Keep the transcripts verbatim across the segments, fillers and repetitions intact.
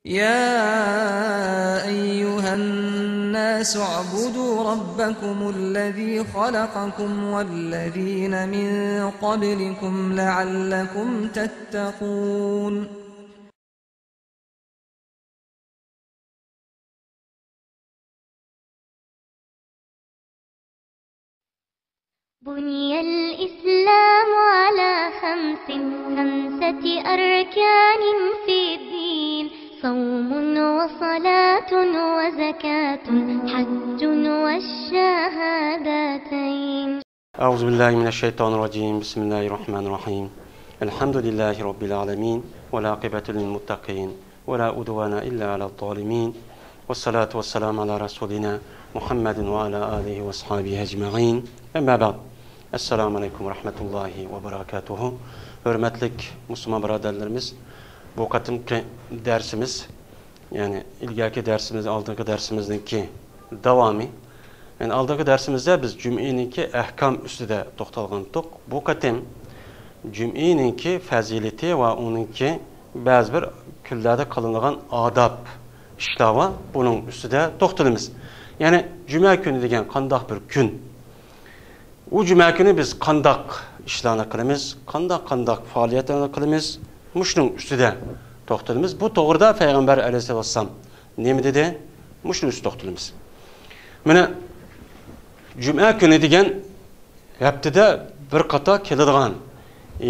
يا أيها الناس اعبدوا ربكم الذي خلقكم والذين من قبلكم لعلكم تتقون. بني الإسلام على خمس، خمسة أركان في الدين، صوم وصلاة وزكاة حج والشهادتين. أعوذ بالله من الشيطان الرجيم. بسم الله الرحمن الرحيم. الحمد لله رب العالمين، والعاقبة للمتقين، ولا عدوان إلا على الظالمين، والصلاة والسلام على رسولنا محمد وعلى آله وأصحابه أجمعين. أما بعد. السلام عليكم ورحمة الله وبركاته. ھۆرمەتلىك مۇسۇلمان بۇرادەرلىرىمىز، بۇ قېتىمقى دەرسىمىز، يەنى ئىلگەركى دەرسىمىز، ئالدىنقى دەرسىمىزنىڭكى داۋامى. يەنى ئالدىنقى دەرسىمىزدە بىز جۈمئىنىڭكى ئەھكام ئۈستىدە توختالغانتۇق. بۇ قېتىم جۈمئىنىڭكى پەزىلىتى ۋە ئۇنىڭكى بەزى بىر كۈنلەردە قىلىنىدىغان ئاداب ئىشلار بار. بۇنىڭ ئۈستىدە توختىلىمىز. يەنى جۈمە كۈنى دېگەن قانداق بىر كۈن؟ ئۇ جۈمە كۈنى بىز قانداق ئىشلارنى قىلىمىز؟ قانداق، قانداق پائالىيەتلەرنى قىلىمىز؟ مۇشۇنىڭ ئۈستىدە توختىلىمىز. بۇ توغرىدا پەيغەمبەر ئەلەيھىسسالام نېمە دېدى؟ مۇشۇنىڭ ئۈستىدە توختىلىمىز. مانا، جۈمە كۈنى دېگەن ھەپتىدە بىر قاتار كېلىدىغان،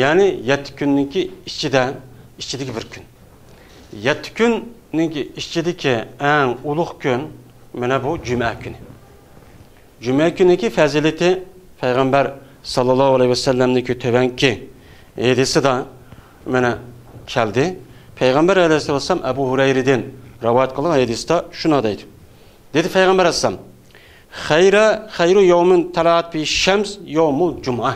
يەنى يەتتە كۈننىڭكى ئىچىدە، ئىچىدىكى بىر كۈن. يەتتە كۈننىڭكى ئىچىدىكى ئەڭ ئۇلۇغ كۈن، مانا بۇ جۈمە كۈنى. جۈمە كۈنىدىكى پەزىلىتى پەيغەمبەر ساللاللاھۇ ئەلەيھى ۋەسەللەمنىڭكى تۆۋەنكى ھەدىسىدە مانا كەلدى. پەيغەمبەر ئەلەيھىسسالام ئەبۇ ھۇرەيرىدىن رىۋايەت قىلغان ھەدىسىدە شۇنداق دەيدۇ. دېدى پەيغەمبەر ئەلەيھىسسالام، خەيرە، خەيرۇ يەۋمىن تەلەئەت فىھى شەمس يەۋمۇل جۇمئە.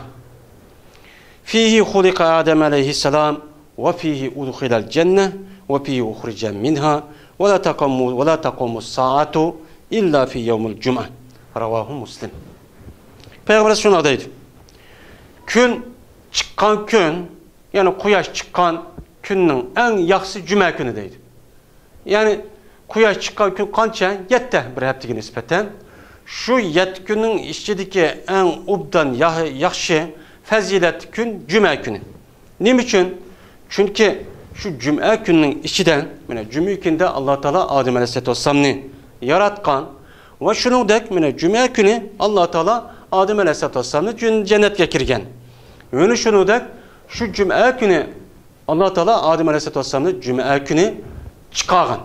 فىھى خۇلىقە ئادەم ئەلەيھىسسالام، ۋە فىھى ئۇدخىلەل جەننە، ۋە فىھى ئۇخرىجە مىنھا، ۋە لا تەقۇمۇ، ۋە لا تەقۇمۇس سائەتۇ ئىللا فى يەۋمىل جۇمئە. رەۋاھۇ مۇسلىم. پەيغەمبەر شۇنداق دەيدۇ. كۈن چىققان كۈن، يەنى قۇياش چىققان كۈننىڭ ئەڭ ياخشىسى جۈمە كۈنى دەيدۇ. يەنى قۇياش چىققان كۈن قانچە؟ يەتتە، بىر ھەپتىگە نىسبەتەن. شۇ يەتتە كۈننىڭ ئىچىدىكى ئەڭ ئوبدان، يا-، ياخشى، پەزىلەتلىك كۈن جۈمە كۈنى. نېمە ئۈچۈن؟ چۈنكى شۇ جۈمە كۈنىنىڭ ئىچىدە، مانا، جۈمە كۈنىدە ئاللا تائالا ئادەم ئەلەيھىسسالاتۇ ۋەسسالامنى ياراتقان ۋە شۇنىڭدەك، مانا، جۈمە كۈنى ئاللا تائالا ئادەم ئەلەيھىسسالاتۇ ۋەسسالامنى جۈن-، جەننەتكە كىرگەن. يەنە شۇنىڭدەك شۇ جۈمە كۈنى ئاللا تائالا ئادەم ئەلەيھىسسالاتۇ ۋەسسالامنى جۈمە كۈنى چىقارغان.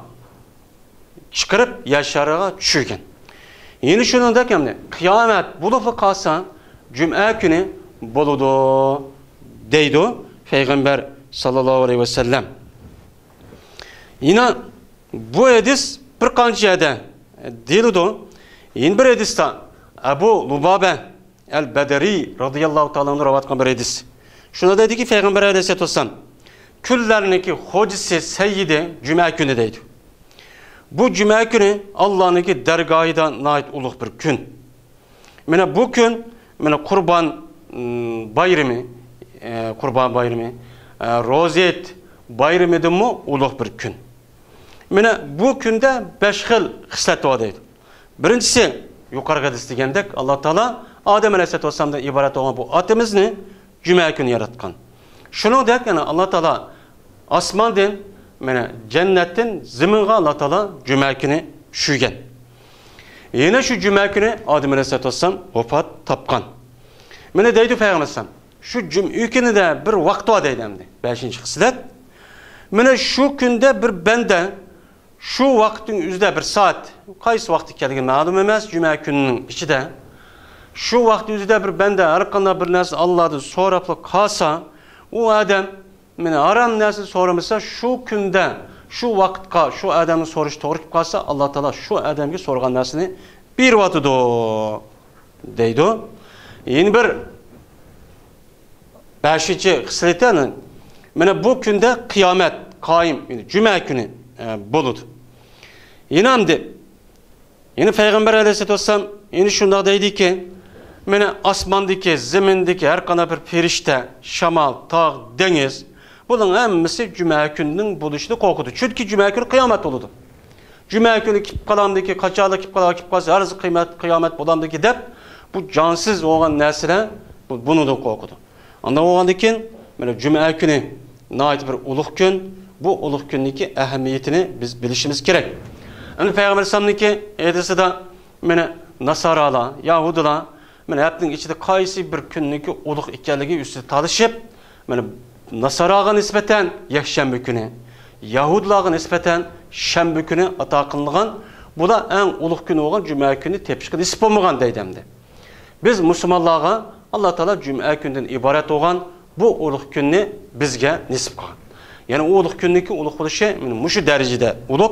چىقىرىپ يەر شارىغا چۈشۈرگەن. يەنە شۇنىڭدەك ئەمدى قىيامەت بولۇپلا قالسا، جۈمە كۈنى بولىدۇ، دەيدۇ پەيغەمبەر ساللاللاھۇ ئەلەيھى ۋەسەللەم. يەنە بۇ ھەدىس بىر قانچە يەردە دېيىلىدۇ. يەنە بىر ھەدىستە ئەبۇ لۇبابە ئەل بەدرى رازىياللاھۇ تائالا ئەنھۇ رىۋايەت قىلغان بىر ھەدىس. شۇنى دەيدىكى، پەيغەمبەر ئەلەيھىسسالاتۇ ۋەسسالام، كۈنلەرنىڭكى خوجىسى، سەييىدى جۈمە كۈنى دەيدۇ. بۇ جۈمە كۈنى ئاللانىڭكى دەرگاھىدا ناھايىتى ئۇلۇغ بىر كۈن. مانا بۇ كۈن، مانا قۇربان، م، بايرىمى، ئە، قۇربان بايرىمى، ئە، روزا ھېيت بايرىمىدىنمۇ ئۇلۇغ بىر كۈن. مانا بۇ كۈندە بەش خىل خىسلەت بار دەيدۇ. بىرىنچىسى، يۇقىرىقىدا دېگەندەك، ئاللا تائالا ئادەم ئەلەيھىسسالاتۇ ۋەسسالامدىن ئىبارەت بولغان بۇ ئاتىمىزنى جۈمە كۈنى ياراتقان. شۇنىڭدەك يەنە ئاللا تائالا ئاسماندىن، مانا جەننەتتىن زېمىنغا ئاللا تائالا جۈمە كۈنى چۈشۈرگەن. يەنە شۇ جۈمە كۈنى ئادەم ئەلەيھىسسالاتۇ ۋەسسالام ۋاپات تاپقان. مانا دەيدۇ پەيغەمبەر ئەلەيھىسسالام، شۇ جۈمە كۈنىدە بىر ۋاقىت بار دەيدۇ ئەمدى. بەشىنچى خىسلەت. مانا شۇ كۈندە بىر بەندە شۇ ۋاقىتنىڭ ئۆزىدە بىر سائەت، قايسى ۋاقىت ئىكەنلىكى مەلۇم ئەمەس، جۈمە كۈنىنىڭ ئىچىدە، شۇ ۋاقىتنىڭ ئۆزىدە بىر بەندە ھەر قانداق بىر نەرسە ئاللاھدىن سوراپلا قالسا، ئۇ ئادەم مانا ھارام نەرسە سورىمىسا، شۇ كۈندە، شۇ ۋاقىتقا شۇ ئادەمنى سورىشى توغرا كېلىپ قالسا، ئاللا تائالا شۇ ئادەمگە سورىغان نەرسىنى بېرىۋاتىدۇ، دەيدۇ. يەنە بىر بەشىنچى خىسلىتى، مانا بۇ كۈندە قىيامەت قائىم، يەنى جۈمە كۈنى، ئە، بولىدۇ. يەنە ئەمدى، يەنە پەيغەمبەر ئەلەيھىسسالاتۇ ۋەسسالام يەنە شۇنداق دەيدىكى، مانا ئاسماندىكى، زېمىندىكى ھەر قانداق بىر پەرىشتە، شامال، تاغ، دېڭىز، بۇنىڭ ھەممىسى جۈمە كۈنىنىڭ بولۇشىنى قورقىدۇ. چۈنكى جۈمە كۈنى قىيامەت بولىدۇ. جۈمە كۈنى كېلىپ قالامدىكى، قاچانلا كېلىپ قالار، كېلىپ قالسا، ھەرىسى قىيامەت، قىيامەت بولامدىكى دەپ، بۇ جانسىز بولغان نەرسىلەر بۇ، بۇنىڭدىن قورقىدۇ. ئانداق بولغاندىن كېيىن، مانا جۈمە كۈنى ناھايىتى بىر ئۇلۇغ كۈن. بۇ ئۇلۇغ كۈننىڭكى ئەھمىيىتىنى بىز بىلىشىمىز كېرەك. ئەمدى پەيغەمبەر ئەلەيھىسسالامنىڭكى ھەدىسىدە، مانا ناسارالار، يەھۇدىيلار، مانا ھەپتىنىڭ ئىچىدە قايسى بىر كۈننىڭكى ئۇلۇغ ئىكەنلىكى ئۈستىدە تالىشىپ، مانا ناساراغا نىسبەتەن يەكشەنبە كۈنى، يەھۇدىيلارغا نىسبەتەن شەنبە كۈنى ئاتا قىلىنغان، بۇلار ئەڭ ئۇلۇغ كۈنى بولغان جۈمە كۈنى تېپىشقا نېسىپ بولمىغان دەيدۇ ئەمدى. بىز مۇسۇلمانلارغا ئاللا تائالا جۈمە كۈندىن ئىبارەت بولغان بۇ ئۇلۇغ كۈننى بىزگە نېسىپ قىلغان. يەنى ئۇ ئۇلۇغ كۈننىڭكى ئۇلۇغ بولۇشى مانا مۇشۇ دەرىجىدە ئۇلۇغ.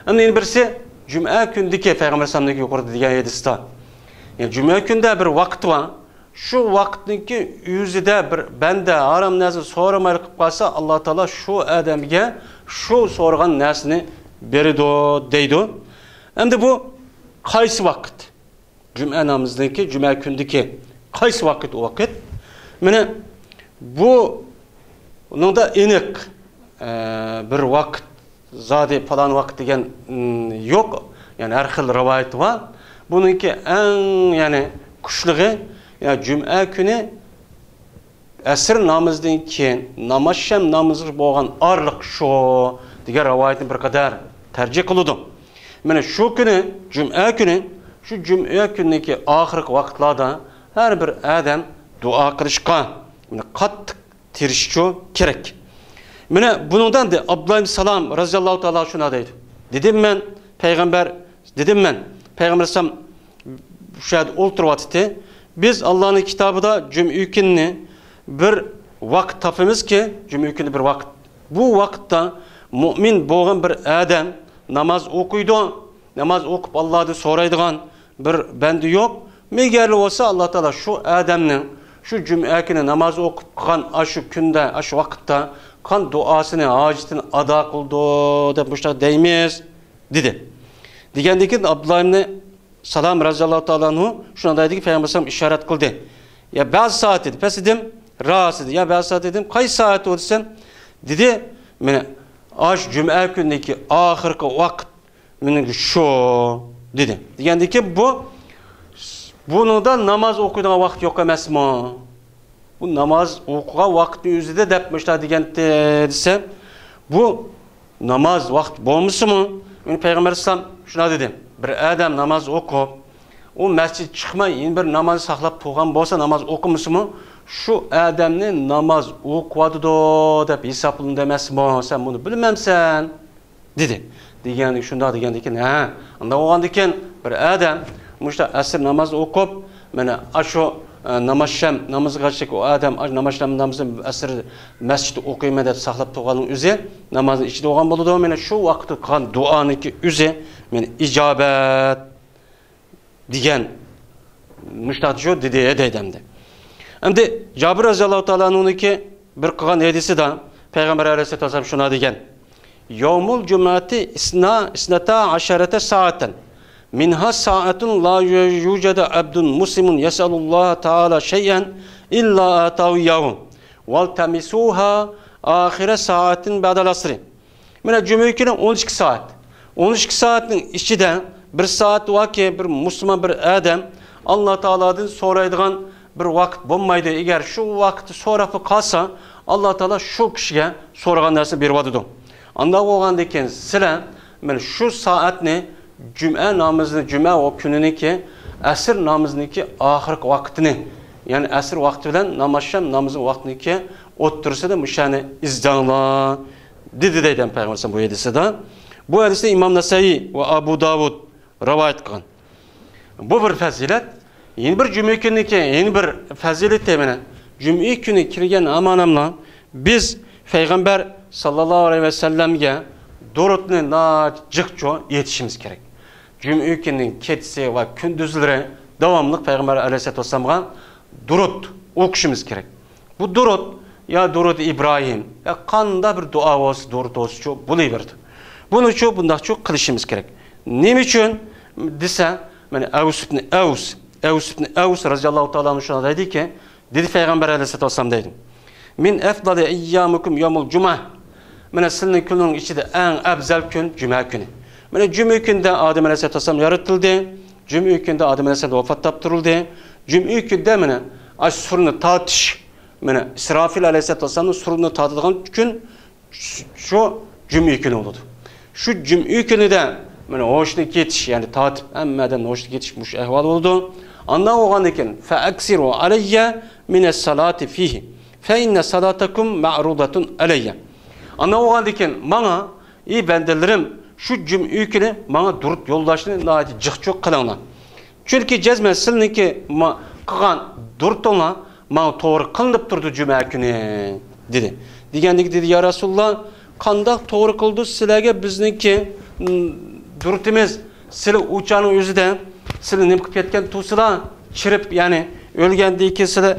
ئەمدى يەنە بىرسى، جۈمە كۈندىكى پەيغەمبەر ئەلەيھىسسالامنىڭكى يۇقىرىدا دېگەن ھەدىستە، يەنى جۈمە كۈندە بىر ۋاقىت بار. شۇ ۋاقىتنىڭكى ئۆزىدە بىر بەندە ھارام نەرسىنى سورىمايلا قىلىپ قالسا، ئاللا تائالا شۇ ئادەمگە شۇ سورىغان نەرسىنى بېرىدۇ دەيدۇ. ئەمدى بۇ قايسى ۋاقىت؟ جۈمە نامىزىدىكى، جۈمە كۈندىكى قايسى ۋاقىت ئۇ ۋاقىت؟ مانا بۇنىڭدا ئېنىق، ئە، بىر ۋاقىت، زادى پالان ۋاقىت دېگەن، ئىم، يوق. يەنى ھەر خىل رىۋايەت بار. بۇنىڭكى ئەڭ، يەنى كۈچلۈكى، يەنى جۈمە كۈنى ئەسىر نامىزىدىن كېيىن، ناماز شەم نامىزىغا بولغان ئارىلىق شۇ دېگەن رىۋايەتنى بىر قەدەر تەرجىھ قىلىدۇ. مانا شۇ كۈنى، جۈمە كۈنى، شۇ جۈمە كۈنىدىكى ئاخىرقى ۋاقىتلاردا ھەر بىر ئادەم دۇئا قىلىشقا، مانا، قاتتىق تىرىشىشى كېرەك. مانا بۇنىڭدىن ئابدۇللا ئىبن سالام رەزىياللاھۇ تائالا شۇنداق دەيدۇ. دېدىم مەن پەيغەمبەر، دېدىم مەن پەيغەمبەر ئەلەيھىسسالام شۇ يەردە ئولتۇرۇۋاتىتتى. بىز ئاللانىڭ كىتابىدا جۈمە كۈنىنى بىر ۋاقىت تاپىمىزكى، جۈمە كۈنى بىر ۋاقىت. بۇ ۋاقىتتا مۇئمىن بولغان بىر ئادەم ناماز ئوقۇيدۇ. ناماز ئوقۇپ ئاللادىن سورايدىغان بىر بەندە يوق. مەگەرلا بولسا ئاللا تائالا شۇ ئادەمنىڭ شۇ جۈمە كۈنى ناماز ئوقۇپ قىلغان ئاشۇ كۈندە، ئاشۇ ۋاقىتتا قىلغان دۇئاسىنى، ھاجىتىنى ئادا قىلىدۇ دەپ مۇشۇنداق دەيمىز، دېدى. دېگەندىن كېيىن ئابدۇللا ئىبنى سالام رەزىياللاھۇ تائالا ئەنھۇ شۇنداق دەيدىكى، پەيغەمبەر ئەلەيھىسسالام ئىشارەت قىلدى. يا بەزى سائەت دېدى، پەس دېدىم، راست دېدى. يا بەزى سائەت دېدىم، قايسى سائەت ئۇ دېسەم، دېدى، مانا ئاشۇ جۈمە كۈنىدىكى ئاخىرقى ۋاقىت مېنىڭكى شۇ، دېدى. دېگەندىكى بۇ، بۇنىڭدا ناماز ئوقۇيدىغان ۋاقىت يوق ئەمەسمۇ؟ بۇ ناماز ئوقۇغان ۋاقىتنىڭ ئۆزىدە دەپ مۇشۇنداق دېگەنتى دېسە، بۇ ناماز ۋاقتى بولمىسىمۇ، يەنى پەيغەمبەر ئەلەيھىسسالام شۇنداق دېدى، بىر ئادەم ناماز ئوقۇپ، ئۇ مەسچىتكە چىقماي يەنە بىر ناماز ساقلاپ تۇرغان بولسا، ناماز ئوقۇمىسىمۇ، شۇ ئادەمنى ناماز ئوقۇۋاتىدۇ دەپ ھېسابلىنىدۇ ئەمەسمۇ؟ سەن بۇنى بىلمەمسەن؟ دېدى. دېگەندىكىن، شۇنداق دېگەندىكىن، ھە، ئۇنداق بولغاندىكىن بىر ئادەم مۇشۇ ئەسىر نامازىنى ئوقۇپ، مانا ئاشۇ، ئە، ناماز شەم نامىزىغا چېك ئۇ ئادەم ئاشۇ ناماز شەم نامىزىنى ئەسىر مەسچىتتە ئوقۇيمەن دەپ ساقلاپ تۇرغاننىڭ ئۆزى نامازنىڭ ئىچىدە بولغان بولىدۇ. مانا شۇ ۋاقىتتا قىلغان دۇئانىڭكى ئۆزى مانا ئىجابەت. دېگەن، مۇشۇنداق شۇ دېدى، دەيدۇ ئەمدى. ئەمدى جابىر رەزىياللاھۇ تائالا ئەنھۇنىڭكى بىر قىلغان ھەدىسىدە پەيغەمبەر ئەلەيھىسسالاتۇ ۋەسسالام شۇنداق دېگەن، يوم الجمعة اثنا، اثنتا عشرة ساعة، منها ساعة لا يوجد عبد مسلم يسأل الله تعالى شيئا إلا أعطاه إياه، والتمسوها آخر ساعة بعد العصر. مانا جۈمە كۈنى ئون ئىككى سائەت. ئون ئىككى سائەتنىڭ ئىچىدە بىر سائەت باركى، بىر مۇسۇلمان بىر ئادەم ئاللا تائالادىن سورايدىغان بىر ۋاقىت بولمايدۇ. ئەگەر شۇ ۋاقىتتا سوراپلا قالسا، ئاللا تائالا شۇ كىشىگە سورىغان نەرسىنى بېرىۋاتىدۇ. ئانداق بولغاندىكىن سىلەر مانا شۇ سائەتنى جۈمە نامىزىنى، جۈمە كۈنىنىڭكى ئەسىر نامىزىنىڭكى ئاخىرقى ۋاقتىنى، يەنى ئەسىر ۋاقتى بىلەن ناماز شەم نامىزى ۋاقتىنىڭكى ئوتتۇرىسىدا مۇشۇنى ئىزدەڭلار. دېدى دەيدۇ پەيغەمبەر بۇ ھەدىسىدە. بۇ ھەدىسنى ئىمام نەسەئىي ۋە ئابۇ داۋۇد رىۋايەت قىلغان. بۇ بىر پەزىلەت. يەنە بىر جۈمە كۈنىدىكى يەنە بىر پەزىلىتى مانا. جۈمە كۈنى كىرگەن ھامانلا بىز پەيغەمبەر ساللاللاھۇ ئەلەيھى ۋەسەللەمگە دۇرۇتنى ناھايىتى جىقچۇ ئېيتىشىمىز كېرەك. جۈمە كۈنىنىڭ كېچىسى ۋە كۈندۈزلىرى داۋاملىق پەيغەمبەر ئەلەيھىسسالاتۇ ۋەسسالامغا دۇرۇت ئوقۇشىمىز كېرەك. بۇ دۇرۇت، يا دۇرۇت ئىبراھىم، يا قانداق بىر دۇئا بولسا، دۇرۇت بولسىچۇ، بولۇۋېرىدۇ. بۇنىچۇ بۇنداقچۇ قىلىشىمىز كېرەك. نېمە ئۈچۈن دېسە، مانا ئەۋس ئىبنى ئەۋس، ئەۋس ئىبنى ئەۋس رەزىياللاھۇ تائالا ئەنھۇ شۇنداق دەيدىكى، دېدى پەيغەمبەر ئەلەيھىسسالاتۇ ۋەسسالام دەيدۇ. من أفضل أيامكم يوم الجمعة. مانا سىلىنىڭ كۈنىنىڭ ئىچىدە ئەڭ ئەۋزەل كۈن جۈمە كۈنى. مانا جۈمە كۈنىدە ئادەم ئەلەيھىسسالام يارىتىلدى. جۈمە كۈنىدە ئادەم ئەلەيھىسسالام ۋاپات تاپتۇرۇلدى. جۈمە كۈنىدە مانا ئاش سۇرنى تارتىش، مانا ئىسرافىل ئەلەيھىسسالام سۇرنى تارتىدىغان كۈن شۇ جۈمە كۈنى بولىدۇ. شۇ جۈمە كۈنىدە مانا ھوشنى كېتىش، يەنى تارتىپ ھەممە ئادەم ھوشنى كېتىش مۇشۇ ئەھۋال بولىدۇ. ئاندىن بولغاندىن كېيىن، فأكثروا علي من الصلاة فيه فإن صلاتكم معروضة علي. ئاندىن بولغاندىن كېيىن ماڭا، ئى بەندىلىرىم، شۇ جۈمە كۈنى ماڭا دۇرۇت يوللاشنى ناھايىتى جىق چوق قىلىڭلار. چۈنكى جەزمەن سىلىنىڭكى ما-، قىلغان دۇرۇتۇڭلار ماڭا توغرا قىلىنىپ تۇرىدۇ جۈمە كۈنى، دېدى. دېگەندىكى دېدى، يا رەسۇلاللا، قانداق توغرا قىلىدۇ سىلەرگە بىزنىڭكى، م، دۇرۇتىمىز؟ سىلى ئۇ چاغنىڭ ئۆزىدە سىلى نېمە قىلىپ كەتكەن تۇرسىلا، چىرىپ، يەنى ئۆلگەندىن كېيىن سىلى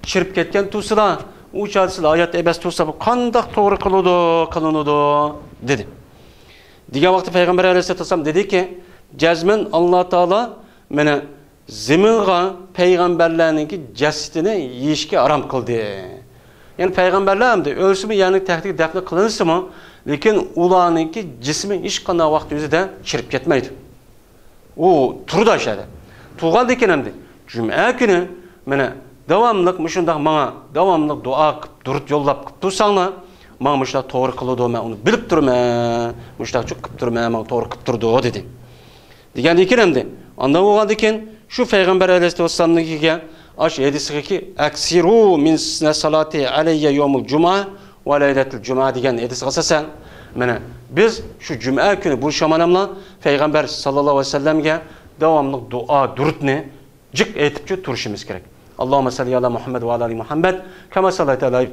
چىرىپ كەتكەن تۇرسىلا، ئۇ چاغدا سىلى ھايات ئەمەس تۇرسا، بۇ قانداق توغرا قىلىدۇ، قىلىنىدۇ؟ دېدى. دېگەن ۋاقىتتا پەيغەمبەر ئەلەيھىسسالام دېدىكى، جەزمەن ئاللا تائالا مانا زېمىنغا پەيغەمبەرلەرنىڭكى جەسىتىنى يېيىشكە ھارام قىلدى. يەنى پەيغەمبەرلەر ئەمدى ئۆلسىمۇ، يەرنىڭ تەكتىگە دەپنە قىلىنسىمۇ، لېكىن ئۇلارنىڭكى جىسمى ھېچقانداق ۋاقىت ئۆزىدە چىرىپ كەتمەيدۇ. ئۇ تۇرىدۇ ئاشۇ يەردە. تۇرغاندىن كېيىن ئەمدى جۈمە كۈنى مانا داۋاملىق مۇشۇنداق ماڭا داۋاملىق دۇئا قىلىپ، دۇرۇت يوللاپ قىلىپ تۇرساڭلار، ماڭا مۇشۇنداق توغرا قىلىدۇ، مەن ئۇنى بىلىپ تۇرىمەن، مۇشۇنداق قىلىپ تۇرىمەن، ماڭا توغرا قىلىپ تۇرىدۇ، دېدى. دېگەندىن كېيىن ئەمدى، ئاندىن بولغاندىن كېيىن شۇ پەيغەمبەر ئەلەيھىسسالامنىڭكىگە، ئاشۇ ھەدىسىگىكى، أكثروا من الصلاة علي يوم الجمعة وليلة الجمعة دېگەن ھەدىسكە ئاساسەن، مانا بىز شۇ جۈمە كۈنى بولۇشىمىز بىلەنلا پەيغەمبەر ساللاللاھۇ ئەلەيھى ۋەسەللەمگە داۋاملىق دۇئا، دۇرۇتنى جىق ئېيتىپچۇ تۇرۇشىمىز كېرەك. اللهم صل على محمد وعلى آل محمد كما صليت على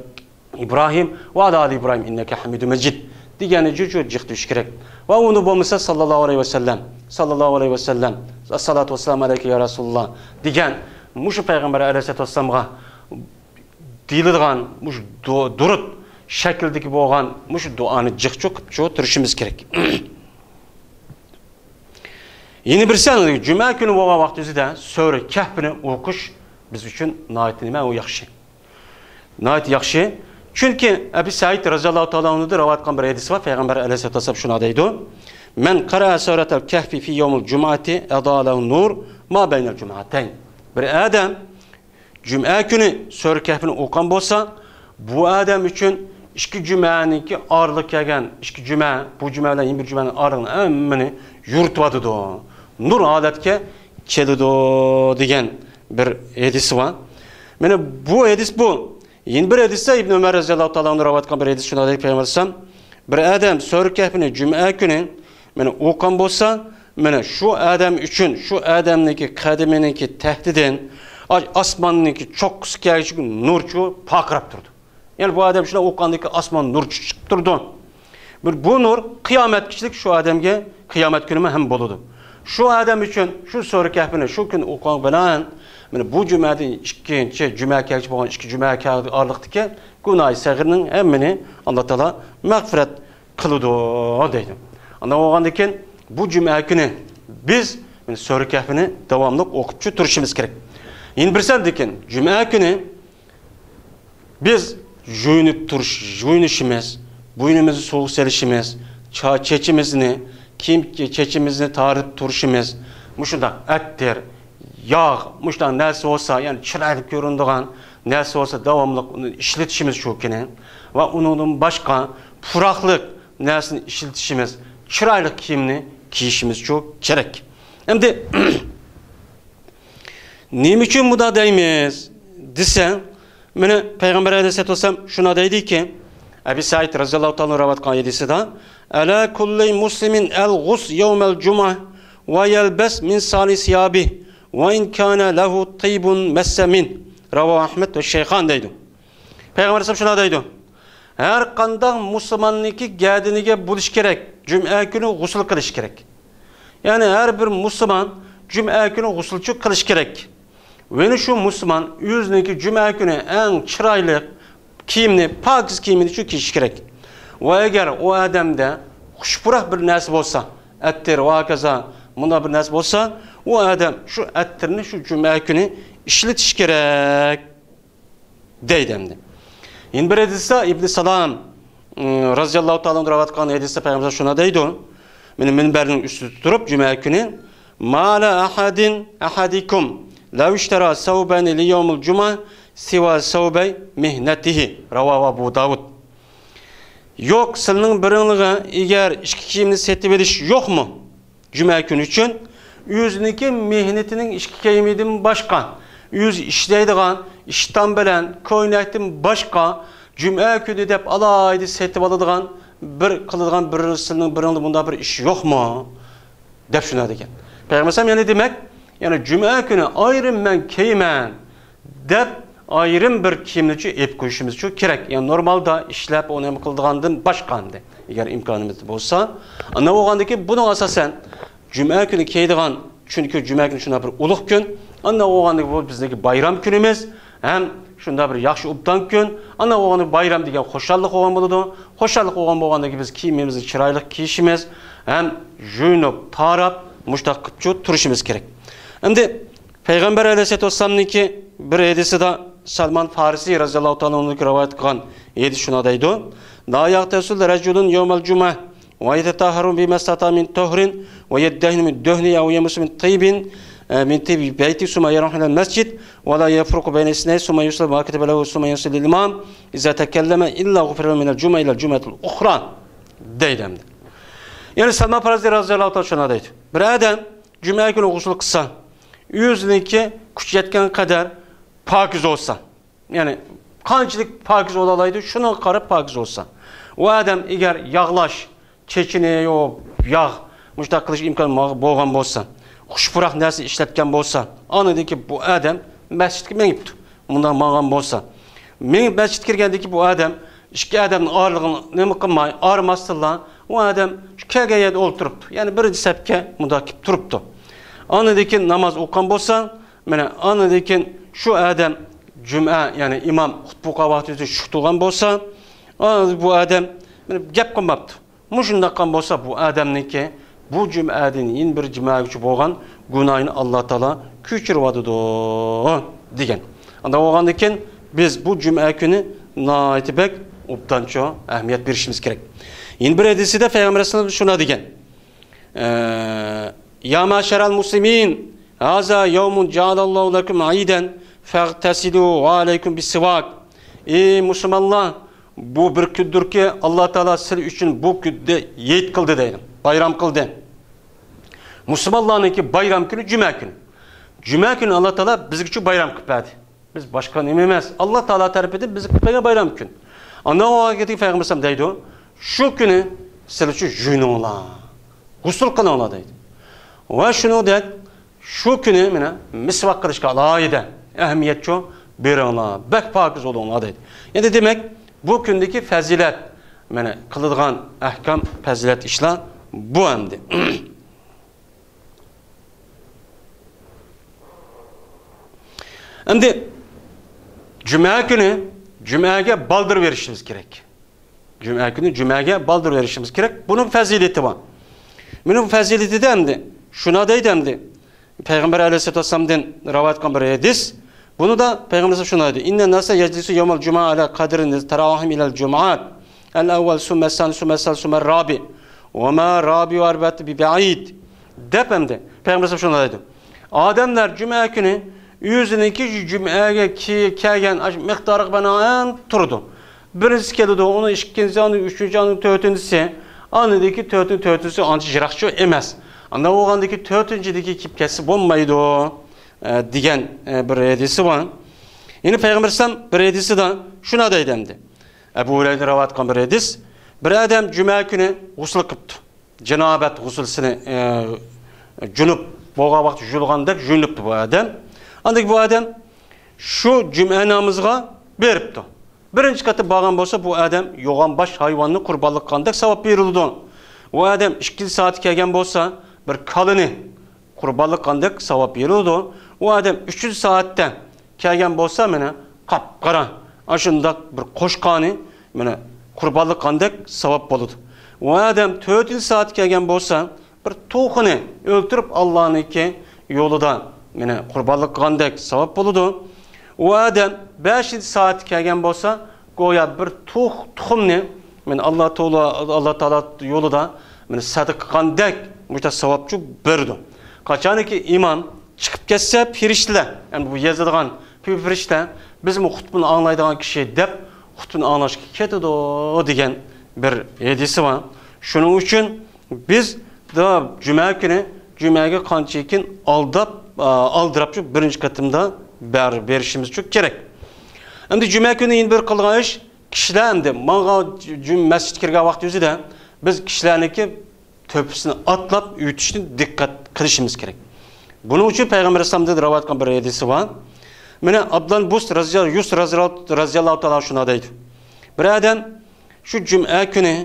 إبراهيم وعلى آل إبراهيم إنك حميد مجيد دېگەننى جۇ-، جۇ جىق دېيىش كېرەك. ۋە ئۇنى بولمىسا، ساللاللاھۇ ئەلەيھى ۋەسەللەم، ساللاللاھۇ ئەلەيھى ۋەسەللەم، الصلاة والسلام عليك يا رسول الله دېگەن مۇشۇ پەيغەمبەر ئەلەيھىسسالاتۇ ۋەسسالامغا دېيىلىدىغان مۇشۇ دۇ-، دۇرۇت شەكلىدىكى بولغان مۇشۇ دۇئانى جىق چوقۇپ چوق تۇرۇشىمىز كېرەك. يەنە بىرسى، جۈمە كۈنى بولغان ۋاقتىمىزدا سۈرە كەھپنى ئوقۇش بىز ئۈچۈن ناھايىتى نېمە، ئۇ ياخشى. ناھايىتى ياخشى. چۈنكى ئەبى سەئىد رەزىياللاھۇ تائالا ئەنھۇدىن رىۋايەت قىلغان بىر ھەدىس بار، پەيغەمبەر ئەلەيھىسسالاتۇ ۋەسسالام شۇنداق دەيدۇ، من قرأ سورة الكهف في يوم الجمعة أضاء له نور ما بين الجمعتين. بىر ئادەم جۈمە كۈنى سۈرە كەھپنى ئوقۇغان بولسا، بۇ ئادەم ئۈچۈن ئىككى جۈمەنىڭكى ئارىلىققا كەلگەن، ئىككى جۈمە، بۇ جۈمە بىلەن يەنە بىر جۈمەنىڭ ئارىلىقىنى ھەممىنى يورۇتۇۋاتىدۇ. نۇر ھالەتكە كېلىدۇ دېگەن بىر ھەدىسى بار. مانا بۇ ھەدىس بۇ. يەنە بىر ھەدىستە ئىبن ئۆمەر رەزىياللاھۇ تائالا ئەنھۇ رىۋايەت قىلغان بىر ھەدىس شۇنداق دەيدۇ، پەيغەمبەر ئەلەيھىسسالام، بىر ئادەم سۈرە كەھپنى جۈمە كۈنى مانا ئوقۇغان بولسا، مانا شۇ ئادەم ئۈچۈن، شۇ ئادەمنىڭكى قەدىمىنىڭكى تەختىدىن ئاي-، ئاسماننىڭكى چوققىسى كەلگۈچە نۇرچۇ پارقىراپ تۇرىدۇ. يەنى بۇ ئادەم شۇنداق ئوقۇغاندىكى ئاسمان نۇرچۇ چىقىپ تۇرىدۇ. بىر بۇ نۇر قىيامەتكىچىلىك شۇ ئادەمگە قىيامەت كۈنىمۇ ھەم بولىدۇ. شۇ ئادەم ئۈچۈن شۇ سۈرە كەھپنى شۇ كۈنى ئوقۇغان بىلەن، مانا بۇ جۈمەدىن ئىككىنچى جۈمە كەلگۈچە بولغان ئىككى جۈمە ئارىلىقتىكى گۇناھى سەغىرنىڭ ھەممىنى ئاللا تائالا مەغپىرەت قىلىدۇ دەيدۇ. ئانداق بولغاندىن كېيىن بۇ جۈمە كۈنى بىز، مانا، سۈرە كەھپنى داۋاملىق ئوقۇپچۇ تۇرۇشىمىز كېرەك. يەنە بىرسىدىن كېيىن جۈمە كۈنى بىز يۇيۇنۇپ تۇرۇش، يۇيۇنۇشىمىز، بوينىمىزنى سۇغا سېلىشىمىز، چا-، چېچىمىزنى، كىيىم، چېچىمىزنى تارىتىپ تۇرۇشىمىز، مۇشۇنداق ئەتىر، ياغ، مۇشۇنداق نەرسە بولسا، يەنى چىرايلىق كۆرۈنىدىغان نەرسە بولسا، داۋاملىق ئۇنى ئىشلىتىشىمىز شۇ كۈنى. ۋە ئۇنىڭدىن باشقا پۇراقلىق نەرسىنى ئىشلىتىشىمىز، چىرايلىق كىيىمنى كىيىشىمىز شۇ كېرەك. ئەمدى نېمە ئۈچۈن بۇنداق دەيمىز دېسە، مانا پەيغەمبەر ئەلەيھىسسالاتۇ ۋەسسالام شۇنداق دەيدىكى، ئەبى سەئىد رەزىياللاھۇ تائالا رىۋايەت قىلغان ھەدىسىدە، ئەلا كۇللى مۇسلىمىن ئەل غۇس يەۋمەل جۇمۇئە ۋە يەلبەس مىن سالىھ سىيابىھ ۋە ئىن كانە لەھۇ تىيبۇن مەسسە مىن. رەۋاھۇ ئەھمەد ۋە شەيخان دەيدۇ. پەيغەمبەر ئەلەيھىسسالام شۇنداق دەيدۇ، ھەر قانداق مۇسۇلماننىڭكى گەدىنىگە بولۇش كېرەك، جۈمە كۈنى غۇسۇل قىلىش كېرەك. يەنى ھەر بىر مۇسۇلمان جۈمە كۈنى غۇسۇلچۇ قىلىش كېرەك. ۋەنە شۇ مۇسۇلمان ئۆزىنىڭكى جۈمە كۈنى ئەڭ چىرايلىق كىيىمنى، پاكىز كىيىمىنى شۇ كىيىشى كېرەك. ۋە ئەگەر ئۇ ئادەمدە خۇش پۇراق بىر نەرسە بولسا، ئەتىر ۋە ھاكازا مۇنداق بىر نەرسە بولسا، ئۇ ئادەم شۇ ئەتىرنى شۇ جۈمە كۈنى ئىشلىتىشى كېرەك. دەيدۇ ئەمدى. يەنە بىر ھەدىستە ئىبنى سالام، ئىم، رازىياللاھۇ تائالا ئەنھۇ رىۋايەت قىلغان ھەدىستە پەيغەمبەر شۇنداق دەيدۇ، مېنى مىنبەرنىڭ ئۈستىدە تۇرۇپ جۈمە كۈنى، ما لا ئەھەدىن، ئەھەدىكۇم، لەۋ ئىشتەرا سەۋبەينى لىيەۋمىل جۇمۇئە سىۋا سەۋبەي مىھنەتىھى. راۋاھۇ ئەبۇ داۋۇد. يوق، سىلىنىڭ بىرىڭلىغا ئەگەر ئىككى كىيىمنى سېتىۋېلىش يوقمۇ؟ جۈمە كۈنى ئۈچۈن ئۆزىنىڭكى مېھنىتىنىڭ ئىككى كىيىمىدىن باشقا، ئۆزى ئىشلەيدىغان ئىشتان بىلەن كوينەكتىن باشقا، جۈمە كۈنى دەپ ئالاھىدە سېتىۋالىدىغان بىر، قىلىدىغان بىر، سىلىنىڭ بىرىڭلىغا بۇنداق بىر ئىش يوقمۇ؟ دەپ شۇنداق دېگەن. پەيغەمبەر ئەلەيھىسسالام يەنە دېمەك، يەنى جۈمە كۈنى ئايرىم مەن كىيىمەن دەپ ئايرىم بىر كىيىمنىچۇ ئېلىپ قويۇشىمىزچۇ كېرەك. يەنى نورمالدا ئىشلەپ ئۇنى نېمە قىلىدىغاندىن باشقا ئەمدى. ئەگەر ئىمكانىمىز بولسا، ئانداق بولغاندىكىن بۇنىڭ ئاساسەن جۈمە كۈنى كىيىدىغان، چۈنكى جۈمە كۈنى شۇنداق بىر ئۇلۇغ كۈن. ئانداق بولغاندىكىن بۇ بىزنىڭكى بايرام كۈنىمىز ھەم شۇنداق بىر ياخشى ئوبدان كۈن. ئانداق بولغاندا بايرام دېگەن خۇشاللىق بولغان بولىدۇ. خۇشاللىق بولغان بولغاندىكىن بىز كىيىمىمىزنى چىرايلىق كىيىشىمىز ھەم يۇيۇنۇپ، تاراپ، مۇشۇنداق قىلىپچۇ تۇرۇشىمىز كېرەك. ئەمدى پەيغەمبەر ئەلەيھىسسالاتۇ ۋەسسالامنىڭكى بىر ھەدىسىدە سەلمان فارسى رەزىياللاھۇ تائالا ئەنھۇدىن رىۋايەت قىلغان ھەدىس شۇنداق دەيدۇ، لا يغتسل رجل يوم الجمعة ويتطهر بما استطاع من طهر ويدهن من دهنه أو يمس من طيب، من طيب بيته ثم يروح إلى المسجد ولا يفرق بين اثنين ثم يصلي ما كتب له ثم يصلي الإمام إذا تكلم إلا غفر له من الجمعة إلى الجمعة الأخرى دەيدۇ ئەمدى. يەنى سەلمان فارسى رەزىياللاھۇ تائالا شۇنداق دەيدۇ، بىر ئادەم جۈمە كۈنى غۇسۇل قىلسا، ئۆزىنىڭكى كۈچى يەتكەن قەدەر پاكىز بولسا، يەنى قانچىلىك پاكىز بولالايدۇ، شۇنىڭغا قاراپ پاكىز بولسا. ئۇ ئادەم ئەگەر ياغلاش، چېچىنى يۇيۇپ، ياغ، مۇشۇنداق قىلىش ئىمكانى بولغان بولسا، خۇش پۇراق نەرسە ئىشلەتكەن بولسا، ئاندىن كېيىن بۇ ئادەم مەسچىتكە مېڭىپتۇ. مۇنداق ماڭغان بولسا، مېڭىپ مەسچىتكە كىرگەندىن كېيىن بۇ ئادەم ئىككى ئادەمنىڭ ئارىلىقىنى نېمە قىلماي، ئايرىماستىنلا، ئۇ ئادەم شۇ كەلگەن يەردە ئولتۇرۇپتۇ. يەنى بىرىنچى سەپكە مۇنداق كېلىپ تۇرۇپتۇ. ئاندىن كېيىن ناماز ئوقۇغان بولسا، مانا ئاندىن كېيىن شۇ ئادەم جۈمئە، يەنى ئىمام خۇتبە ئوقۇغان ۋاقتىدا شۇ تۇرغان بولسا، ئاندىن بۇ ئادەم مانا گەپ قىلماپتۇ. مۇشۇنداق قىلغان بولسا، بۇ ئادەمنىڭكى بۇ جۈمئەدىن يەنە بىر جۈمئەگىچە بولغان گۇناھىنى ئاللا تائالا كۆچۈرۈۋاتىدۇ، دېگەن. ئانداق بولغاندىكىن، بىز بۇ جۈمئە كۈنى ناھايىتى بەك ئوبدانچۇ ئەھمىيەت بېرىشىمىز كېرەك. يەنە بىر ھەدىسىدە پەيغەمبەر ئەلەيھىسسالام شۇنداق دېگەن، ئە، يا مەشەرەل مۇسلىمىن، ھازا يەۋمۇن جەئەلەللاھۇ لەكۇم ئەيدەن، فەغتەسىلۇ ۋە ئەلەيكۇم بىسسىۋاك. ئەي مۇسۇلمانلار، بۇ بىر كۈندۇركى، ئاللا تائالا سىلەر ئۈچۈن بۇ كۈندە ھېيت قىلدى دەيدۇ، بايرام قىلدى. مۇسۇلمانلارنىڭكى بايرام كۈنى جۈمە كۈنى. جۈمە كۈنى ئاللا تائالا بىزگىچۇ بايرام قىلىپ بەردى. بىز باشقا نېمە ئەمەس، ئاللا تائالا تەرىپىدىن بىزگە قىلىپ بەرگەن بايرام كۈن. ئاندىن ئۇ ھەقىقەتتىكى پەيغەمبەر ئەلەيھىسسالام دەيدۇ، شۇ كۈنى سىلەر ئۈچۈن يۇيۇنۇڭلار، غۇسۇل قىلىڭلار دەيدۇ. ۋە شۇنىڭدەك شۇ كۈنى مانا مىسۋاك قىلىشقا ئالاھىدە ئەھمىيەتچۇ بېرىڭلار، بەك پاكىز بولۇڭلار دەيدۇ. ئەمدى دېمەك، بۇ كۈندىكى پەزىلەت، مانا قىلىدىغان ئەھكام، پەزىلەت ئىشلار بۇ ئەمدى. ئەمدى جۈمە كۈنى جۈمەگە بالدۇر بېرىشىمىز كېرەك. جۈمە كۈنى جۈمەگە بالدۇر بېرىشىمىز كېرەك. بۇنىڭ پەزىلىتى بار. بۇنىڭ پەزىلىتىدە ئەمدى شۇنى دەيدۇ ئەمدى. پەيغەمبەر ئەلەيھىسسالاتۇ ۋەسسالامدىن رىۋايەت قىلغان بىر ھەدىس. بۇنىدا پەيغەمبەر شۇنى دەيدۇ. إن الناس يجلسون يوم الجمعة على قدر تراويحهم إلى الجمعة. الأول ثم الثاني ثم الثالث ثم الرابع. وما الرابع والأربعون ببعيد. دەپ ئەمدى پەيغەمبەر شۇنى دەيدۇ. ئادەملەر جۈمە كۈنى ئۆزىنىڭكى جۈمەگە كى-، كەلگەن ئاشۇ مىقدارىغا بىنائەن تۇرىدۇ. بىرىنچىسى كېلىدۇ، ئۇنىڭ ئىككىنچىسى، ئاندىن ئۈچىنچى، ئاندىن تۆتىنچىسى. ئاندىن كېيىن تۆتىنچى، تۆتىنچىسى ئانچە يىراقچۇ ئەمەس. ئانداق بولغاندىكى تۆتىنچىدىكى كېلىپ كەتسە بولمايدۇ، ئە، دېگەن، ئە، بىر ھەدىسى بار. يەنە پەيغەمبەر ئەلەيھىسسالام بىر ھەدىسىدە شۇنى دەيدۇ ئەمدى. ئەبۇ ھۇرەيرە رىۋايەت قىلغان بىر ھەدىس. بىر ئادەم جۈمە كۈنى غۇسۇل قىپتۇ. جانابەت غۇسۇلسىنى، ئە، جۇنۇپ بولغان ۋاقىت يۇيۇلغاندەك يۇيۇنۇپتۇ بۇ ئادەم. ئاندىن بۇ ئادەم شۇ جۈمە نامىزىغا بېرىپتۇ. بىرىنچى قېتىم بارغان بولسا، بۇ ئادەم يوغان باش ھايۋاننى قۇربانلىق قىلغاندەك ساۋاب بېرىلىدۇ. ئۇ ئادەم ئىككىنچى سائەتتە كەلگەن بولسا، بىر كالىنى قۇربانلىق قىلغاندەك ساۋاب بېرىلىدۇ. ئۇ ئادەم ئۈچىنچى سائەتتە كەلگەن بولسا، مانا، قاپقارا، ئاشۇنداق بىر قوچقارنى، مانا، قۇربانلىق قىلغاندەك ساۋاب بولىدۇ. ئۇ ئادەم تۆتىنچى سائەتتە كەلگەن بولسا، بىر توخۇنى ئۆلتۈرۈپ، ئاللانىڭكى يولىدا، مانا، قۇربانلىق قىلغاندەك ساۋاب بولىدۇ. ئۇ ئادەم بەشىنچى سائەتتە كەلگەن بولسا، گويا بىر تۇخ-، تۇخۇمنى، مانا، ئاللا تائالا، ئاللا تائالا يولىدا، مانا، سەدىقە قىلغاندەك مۇشۇنداق ساۋابچۇ بېرىدۇ. قاچانكى ئىمام چىقىپ كەتسە، پېرىشتىلەر، يەنى بۇ يېزىدىغان پېرىشتىلەر، بىزمۇ خۇتبىنى ئاڭلايدىغان كىشى دەپ خۇتبىنى ئاڭلاشقا كېتىدۇ دېگەن بىر ھەدىسى بار. شۇنىڭ ئۈچۈن بىز دا جۈمە كۈنى، جۈمەگە قانچىكىن ئالداپ، ئا، ئالدىراپچۇ بىرىنچى قېتىمدا بەر-، بېرىشىمىزچۇ كېرەك. ئەمدى جۈمە كۈنى يەنە بىر قىلىدىغان ئىش، كىشىلەر ئەمدى ماڭغان جۈ-، مەسچىتكە كىرگەن ۋاقتى ئۆزىدە بىز كىشىلەرنىڭكى تۆپىسىنى ئاتلاپ ئۆتۈشنى دىققەت قىلىشىمىز كېرەك. بۇنىڭ ئۈچۈن پەيغەمبەر ئەلەيھىسسالامدىن رىۋايەت قىلغان بىر ھەدىسى بار. مانا، ئابدۇللا بۇس رازىيال-، يۇس رازىيال-، رازىياللاھۇ تائالا شۇنداق دەيدۇ. بىر ئادەم شۇ جۈمئە كۈنى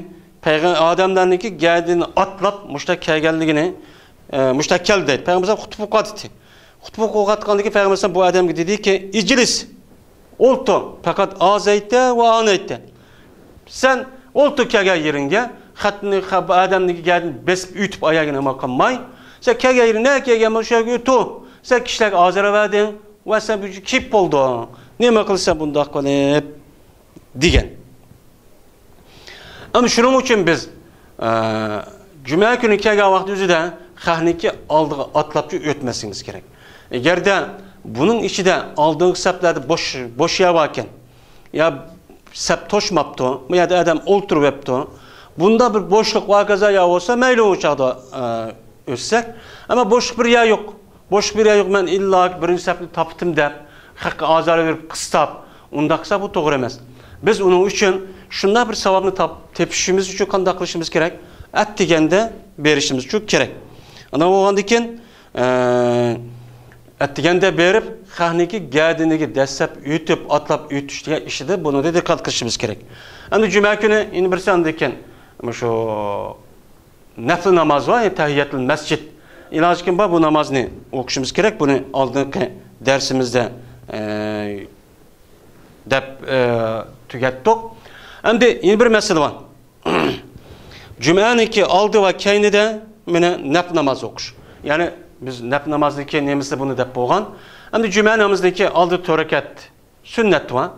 پەيغە-، ئادەملەرنىڭكى گەدىنىنى ئاتلاپ مۇشتا كەلگەنلىكىنى، ئە، مۇشتا كەلدى دەيدۇ. پەيغەمبەر خۇتبە ئوقۇۋاتتى. خۇتبە ئوقۇۋاتقاندىكى پەيغەمبەر بۇ ئادەمگە دېدىكى، ئىجلىس، ئولتۇر، پەقەت ئاز ئېيتتى ۋە ئانى ئېيتتى. سەن ئولتۇر كەلگەن يېرىڭگە، خەتنى، خە-، بۇ ئادەمنىڭكى گەدىنىنى بېسىپ ئۆتۈپ ئاياغىنى نېمە قىلماي، سەن كەلگەن يېرىڭ، نەگە كەلگەن بولسا شۇ يەرگە ئۆتۈر. سەن كىشىلەرگە ئازار بەردىڭ ۋە سەن بۇ يەرگە كېلىپ بولدۇڭ. نېمە قىلىسەن بۇنداق قىلىپ؟ دېگەن. ئەمما شۇنىڭ ئۈچۈن بىز، ئە، جۈمە كۈنى كەلگەن ۋاقىت ئۆزىدە خەقنىڭكى ئالدىغا ئاتلاپچۇ ئۆتمەسلىكىمىز كېرەك. ئەگەردە بۇنىڭ ئىچىدە ئالدىنقى سەپلەردە بوش، بوش يەر باركەن، يا سەپ توشماپتۇ، بۇ يەردە ئادەم ئولتۇرۇۋەپتۇ، بۇندا بىر بوشلۇق بار كازا يا بولسا مەيلى ئۇ چاغدا، ئە، ئۆتسەك. ئەمما بوشلۇق بىر يەر يوق. بوشلۇق بىر يەر يوق، مەن ئىللا بىرىنچى سەپنى تاپتىم دەپ، خەققە ئازار بېرىپ، قىستاپ، ئۇنداق قىلسا بۇ توغرا ئەمەس. بىز ئۇنىڭ ئۈچۈن شۇنداق بىر ساۋابنى تاپ-، تېپىشىمىز ئۈچۈن قانداق قىلىشىمىز كېرەك؟ ئەتىگەندە بېرىشىمىز ئۈچۈن كېرەك. ئانداق بولغاندىن كېيىن، ئە، ئەتىگەندە بېرىپ، خەقنىڭكى گەدىنىگە دەسسەپ ئۆتۈپ، ئاتلاپ ئۆتۈش دېگەن ئىشىدا بۇنىڭدا دىققەت قىلىشىمىز كېرەك. ئەمدى جۈمە كۈنى يەنە بىرسى ئاندىن كېيىن مۇشۇ نەپلى ناماز بار، يەنى تەھىيەتۇل مەسچىد. ئىلاجى كىم بار، بۇ نامازنى ئوقۇشىمىز كېرەك. بۇنى ئالدىنقى دەرسىمىزدە، ئە، دەپ، ئە، تۈگەتتۇق. ئەمدى يەنە بىر مەسىلە بار. جۈمەنىڭكى ئالدى ۋە كەينىدە مانا نەپ ناماز ئوقۇش. يەنى بىز نەپ نامازنىڭكى نېمىسى بۇنى دەپ بولغان. ئەمدى جۈمە نامىزىنىڭكى ئالدى تۆت رەكەت سۈننەت بار.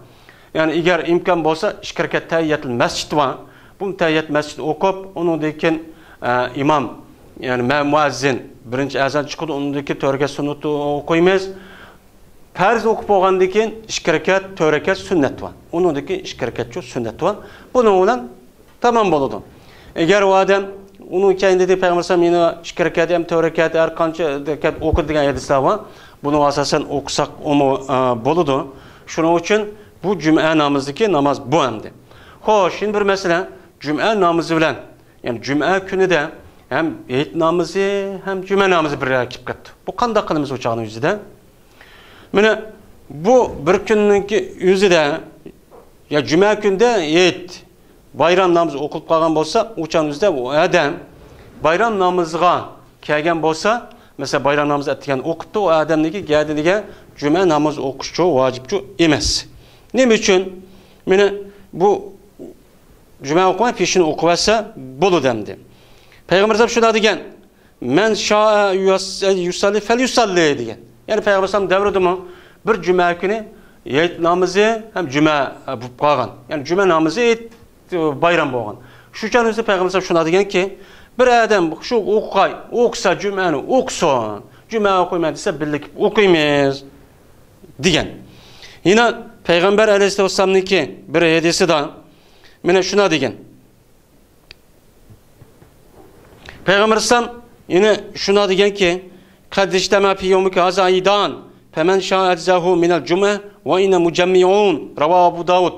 يەنى ئەگەر ئىمكان بولسا، ئىككى رەكەت تەھىيەتۇل مەسچىت بار. بۇ تەھىيەت مەسچىتنى ئوقۇپ، ئۇنىڭدىن كېيىن، ئە، ئىمام، يەنى مە-، مۇئەززىن بىرىنچى ئەزان چىقىدۇ، ئۇنىڭدىن كېيىن تۆت رەكەت سۈننەتنى ئوقۇيمىز. پەرز ئوقۇپ بولغاندىن كېيىن ئىككى رەكەت، تۆت رەكەت سۈننەت بار. ئۇنىڭدىن كېيىن ئىككى رەكەتچۇ سۈننەت بار. بۇنىڭ بىلەن تامام بولىدۇ. ئەگەر ئۇ ئادەم ئۇنىڭ كەينىدە پەيغەمبەر ئەلەيھىسسالام يەنە ئىككى رەكەت ھەم تۆت رەكەت ھەر قانچە رەكەت ئوقۇدى دېگەن ھەدىسلەر بار. بۇنىڭغا ئاساسەن ئوقۇساق ئۇمۇ، ئە، بولىدۇ. شۇنىڭ ئۈچۈن بۇ جۈمئە نامىزىدىكى ناماز بۇ ئەمدى. خوش، يەنە بىر مەسىلە، جۈمئە نامىزى بىلەن، يەنى جۈمئە كۈنىدە ھەم ھېيت نامىزى، ھەم جۈمئە نامىزى بىر يەرگە كېلىپ قاپتۇ. بۇ قانداق قىلىمىز ئۇ چاغنىڭ ئۆزىدە؟ مانا بۇ بىر كۈننىڭكى ئۆزىدە، يا جۈمە كۈندە ھېيت، بايرام نامىزى ئوقۇلۇپ قالغان بولسا، ئۇ چاغنىڭ ئۆزىدە ئۇ ئادەم بايرام نامىزىغا كەلگەن بولسا، مەسىلەن، بايرام نامىزى ئەتىگەن ئوقۇپتۇ، ئۇ ئادەمنىڭكى گەدىنىگە جۈمە نامىزى ئوقۇشچۇ ۋاجىپچۇ ئەمەس. نېمە ئۈچۈن؟ مانا بۇ جۈمە ئوقۇماي، پېشىنى ئوقۇۋەتسە بولىدۇ ئەمدى. پەيغەمبەر ئەلەيھىسسالام شۇنداق دېگەن، مەن شائە يۇس-، يۇسەللى فەليۇسەللى دېگەن. يەنى پەيغەمبەر ئەلەيھىسسالام دەۋرىدىمۇ بىر جۈمە كۈنى ھېيت نامىزى ھەم جۈمە، ئە، بولۇپ قالغان. يەنى جۈمە نامىزى ھېيت، ئە، بايرام بولغان. شۇ چاغدا پەيغەمبەر ئەلەيھىسسالام شۇنداق دېگەنكى، بىر ئادەم شۇ ئوقۇغاي، ئوقۇسا جۈمەنى ئوقۇسۇن. جۈمە ئوقۇيمەن دېسە بىللە كېلىپ ئوقۇيمىز دېگەن. يەنە پەيغەمبەر ئەلەيھىسسالامنىڭكى بىر ھەدىسىدا مانا شۇنداق دېگەن. پەيغەمبەر ئەلەيھىسسالام يەنە شۇنداق دېگەنكى، قەد ئىجتەمەئە فى يەۋمىكە ھازا ئىدان، فەمەن شائە ئەجزەھۇ مىنەل جۇمئە ۋە ئىننا مۇجەممىئۇن. راۋاھۇ ئەبۇ داۋۇد.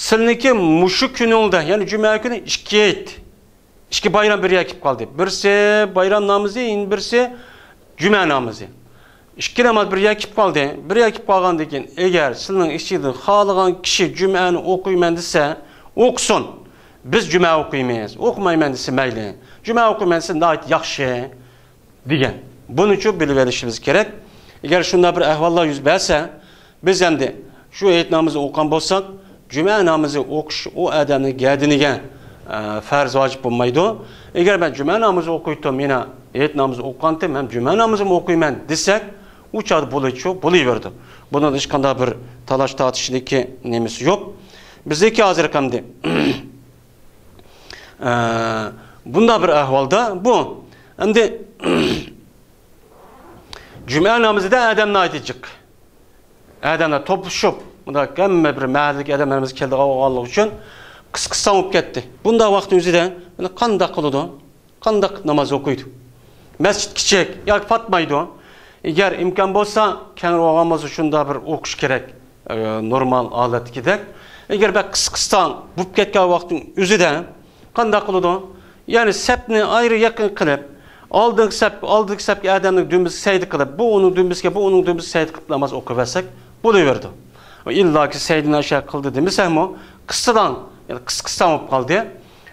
سىلىنىڭكى مۇشۇ كۈنۈڭدە، يەنى جۈمە كۈنى ئىككى ھېيت، ئىككى بايرام بىر يەرگە كېلىپ قالدى. بىرسى بايرام نامىزى، يەنە بىرسى جۈمە نامىزى. ئىككى ناماز بىر يەرگە كېلىپ قالدى. بىر يەرگە كېلىپ قالغاندىن كېيىن، ئەگەر سىلىنىڭ ئىچىدىن خالىغان كىشى جۈمەنى ئوقۇيمەن دېسە، ئوقۇسۇن. بىز جۈمە ئوقۇيمىز، ئوقۇمايمەن دېسە مەيلى. جۈمە ئوقۇيمەن دېسە ناھايىتى ياخشى دېگەن. بۇنىچۇ بىلىۋېلىشىمىز كېرەك. ئەگەر شۇنداق بىر ئەھۋاللار يۈز بەرسە، بىز ئەمدى شۇ ھېيت نامىزى ئوقۇغان بولساق، جۈمە نامىزى ئوقۇش ئۇ ئادەمنىڭ گەدىنىگە، ئە، پەرز، ۋاجىپ بولمايدۇ. ئەگەر مەن جۈمە نامىزى ئوقۇيتتۇم، يەنە ھېيت نامىزى ئوقۇغانتىم ھەم جۈمە نامىزىمۇ ئوقۇيمەن دېسەك، ئۇ چاغدا بولىدىچۇ، بولۇۋېرىدۇ. بۇنىڭدا ھېچقانداق بىر تالاش تارتىشنىكى نېمىسى يوق. بىزدىكى ھازىرقى ئەمدى، ئە، بۇنداق بىر ئەھۋالدا بۇ ئەمدى جۈمئە نامىزىدا ئادەم ناھايىتى جىق. ئادەملەر توپلىشىپ، مۇنداق ھەممە بىر مەھەللىدىكى ئادەملىرىمىز كەلدى بولغانلىقى ئۈچۈن قىسقا سان بولۇپ كەتتى. بۇنداق ۋاقىتنىڭ ئۆزىدە مانا قانداق قىلىدۇ؟ قانداق ناماز ئوقۇيدۇ؟ مەسچىت كىچىك ياكى پاتمايدۇ. ئەگەر ئىمكان بولسا، كەڭرى بولغان بولسا شۇنداق بىر ئوقۇش كېرەك، ئە، نورمال ھالەتتىكىدەك. ئەگەر بەك قىسقا سان بولۇپ كەتكەن ۋاقىتنىڭ ئۆزىدە قانداق قىلىدۇ؟ يەنى سەپنى ئايرى يېقىن قىلىپ، ئالدىنقى سەپ، ئالدىنقى سەپكە ئادەمنىڭ دۈمبىسىگە سەجدە قىلىپ، بۇ ئۇنىڭ دۈمبىسىگە، بۇ ئۇنىڭ دۈمبىسىگە سەجدە قىلىپ ناماز ئوقۇۋەرسەك بولۇۋېرىدۇ. ئىللاكى سەجدىنى ئاشۇ قىلدى دېمىسەكمۇ، قىسسىداڭ، يەنى قىسقا سان بولۇپ قالدى.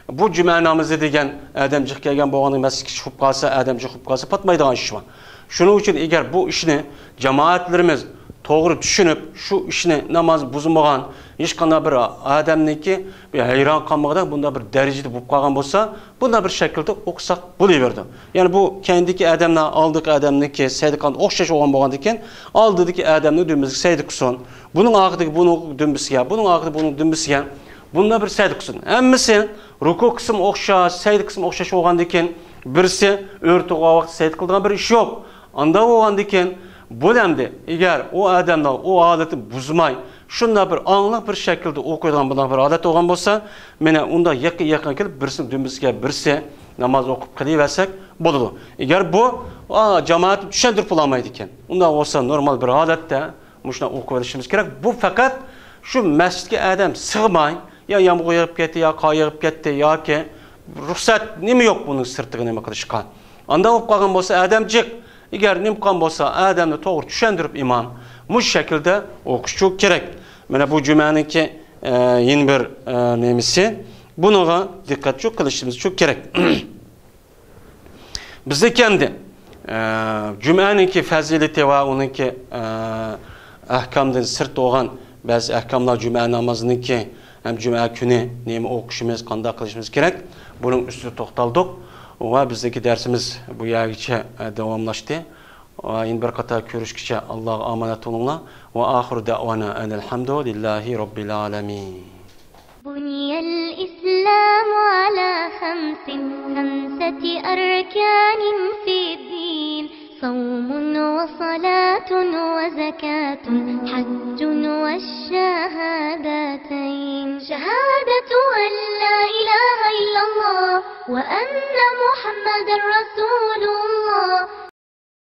بۇ جۈمە نامىزى دېگەن ئادەم جىق كەلگەن بولغاندا مەسچىت كىچىك بولۇپ قالسا، ئادەم جىق بولۇپ قالسا، پاتمايدىغان ئىش بار. شۇنىڭ ئۈچۈن ئەگەر بۇ ئىشنى جامائەتلىرىمىز توغرا چۈشىنىپ، شۇ ئىشنى ناماز بۇزمىغان، ھېچقانداق بىر ئادەمنىڭكى بىر ھەيران قالمىغۇدەك بۇنداق بىر دەرىجىدە بولۇپ قالغان بولسا، بۇنداق بىر شەكىلدە ئوقۇساق بولۇۋېرىدۇ. يەنى بۇ كەينىدىكى ئادەملەر ئالدىكى ئادەمنىڭكى سەجدە قىلغان ئوخشاش بولغان بولغاندىكىن، ئالدىدىكى ئادەمنىڭ دۈمبىسىگە سەجدە قىلسۇن. بۇنىڭ ئارقىدىكى بۇنىڭ دۈمبىسىگە، بۇنىڭ ئارقىدىكى بۇنىڭ دۈمبىسىگە. بۇنداق بىر سەجدە قىلسۇن. ھەممىسى رۇكۇ قىسمى ئوخشاش، سەجدە قىسمى ئوخشاش بولغاندىكىن، بىرسى ئۆرە تۇرغان ۋاقىتتا سەجدە قىلىدىغان بىر ئىش يوق. ئانداق بولغاندىكىن، بۇ ئەمدى ئەگەر ئۇ ئادەمنىڭ ئۇ ھالىتىنى بۇزماي، شۇنداق بىر ئاڭلىق بىر شەكىلدە ئوقۇيدىغان بۇنداق بىر ھالەت بولغان بولسا، مانا ئۇنداق يېقىن يېقىن كېلىپ، بىرسىنىڭ دۈمبىسىگە بىرسى ناماز ئوقۇپ قېلىۋەرسەك بولىدۇ. ئەگەر بۇ، ئا، جامائەتنى چۈشەندۈرۈپ بولالمايدىكەن، ئۇنداق بولسا نورمال بىر ھالەتتە مۇشۇنداق ئوقۇۋېلىشىمىز كېرەك. بۇ پەقەت شۇ مەسچىتكە ئادەم سىغماي، يا يامغۇر يېغىپ كەتتى، يا قار يېغىپ كەتتى، ياكى رۇخسەت نېمە يوق بۇنىڭ سىرتىغا نېمە قىلىشقا. ئانداق بولۇپ قالغان بولسا ئادەم جىق، ئەگەر نېمە قىلغان بولسا ئادەمنى توغرا چۈشەندۈرۈپ ئىمام مۇشۇ شەكىلدە ئوقۇشچۇ كېرەك. مانا بۇ جۈمەنىڭكى، ئە، يەنە بىر، ئە، نېمىسى. بۇنىڭغا دىققەتچۇ قىلىشىمىزچۇ كېرەك. بىزدىكى ئەمدى، ئە، جۈمەنىڭكى پەزىلىتى ۋە ئۇنىڭكى، ئە، ئەھكامدىن سىرت بولغان بەزى ئەھكاملار، جۈمە نامازىنىڭكى ھەم جۈمە كۈنى نېمە ئوقۇشىمىز، قانداق قىلىشىمىز كېرەك، بۇنىڭ ئۈستىدە توختالدۇق. ۋە بىزدىكى دەرسىمىز بۇ يەرگىچە، ئە، داۋاملاشتى. ۋە يەنە بىر قېتىم كۆرۈشكىچە ئاللاغا ئامانەت بولۇڭلار. ۋە ئاخىرۇ دەئۋانا ئەنىل ھەمدۇ لىللاھى رەببىل ئالەمىن. بني الإسلام على خمس، خمسة أركان في الدين، صوم وصلاة وزكاة، حج والشهادتين. شهادة أن لا إله إلا الله وأن محمدا رسول الله.